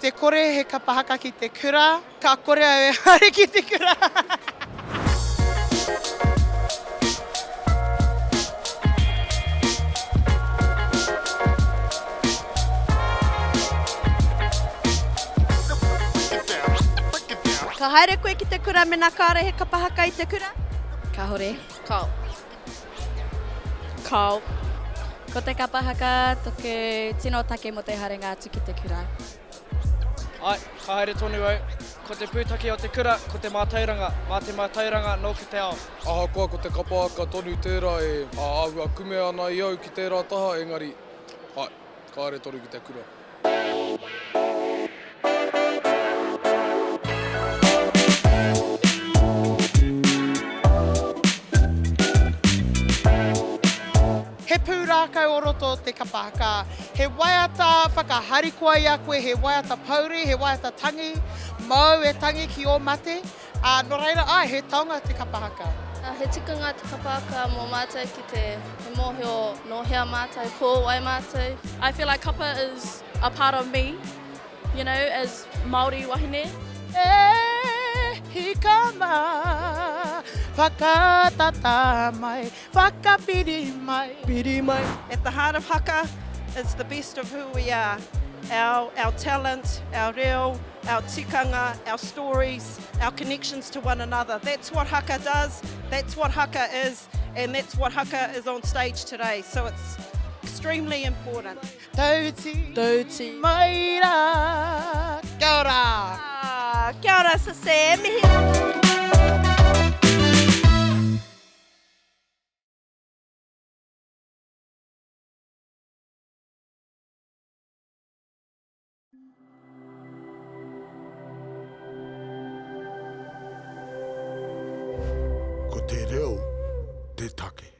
te kore he kapa haka ki te kura, ka kore au e haere ki te kura. Ka haere koe ki te kura mena kāore he kapa haka i te kura? Kāore. Kao. Kao. Ko te kapa haka toku tino take mo te haerenga atu ki te kura. Ae, ka haere tonu au. Ko te pūtake o te kura, ko te mātauranga. Mā te mātauranga nōku te ao. Ahakoa ko te kapa haka tonu tērā e āhua kume ana i au ki tērā taha, engari, ae, ka haere tonu ki te kura. He pūrākau o roto o te kapa haka. He waiata whakaharikoa i a koe, he waiata pouri, he waiata tangi, māu e tangi ki ō mate. Ā, nō reira, āe, he taonga te kapa haka. He tikanga te kapa haka mō mātou ki te mōhio nō hea mātou, ko wai mātou. I feel like kapa is a part of me, you know, as Māori wahine. E hika mā, whakatata mai, whakapiri mai. Piri mai. At the heart of haka is the best of who we are, our, our talent, our reo, our tikanga, our stories, our connections to one another. That's what haka does, that's what haka is, and that's what haka is on stage today. So it's extremely important. Tauti, Tauti. mai rā. Kia ora. Ah, kia ora Sisse, mihi. Ko te reo te take.